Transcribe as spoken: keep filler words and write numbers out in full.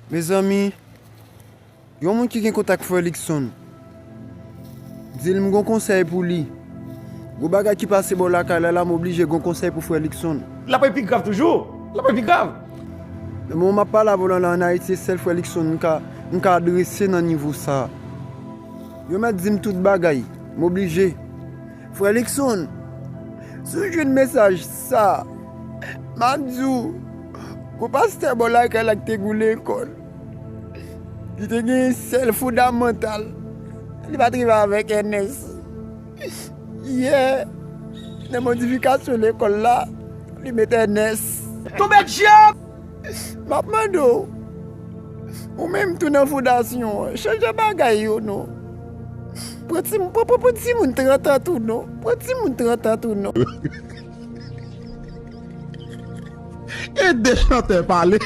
Mezanmi, yon moun ki gen kontak Frè Luckson, di l m gon konsèy pou li. Gwo bagay ki pase bò lakay la, la m oblije gon konsèy pou Frè Luckson. L ap pi grav toujou. L ap pi grav. Nan moman m ap pale avè w la, la ann Ayiti, se sèl Frè Luckson m ka, m ka adrese nan nivo sa. Yo mèt di m tout bagay. M oblije. Frè Luckson, si w jwenn mesaj sa, m ap di w, gwo pastè bò lakay la ki te gou lekòl. Li te gen sèl fondamantal. Li pa t rive avèk N S. Yè, nan modifikasyon lekòl la, li met N S. Tonbe dyab! M ap mande w, ou menm tou nan fondasyon an, chanje bagay yo non. Pran ti, pran, pran, pran timoun trant an tou non. Pran timoun trant an tou non. Ede chantè pale.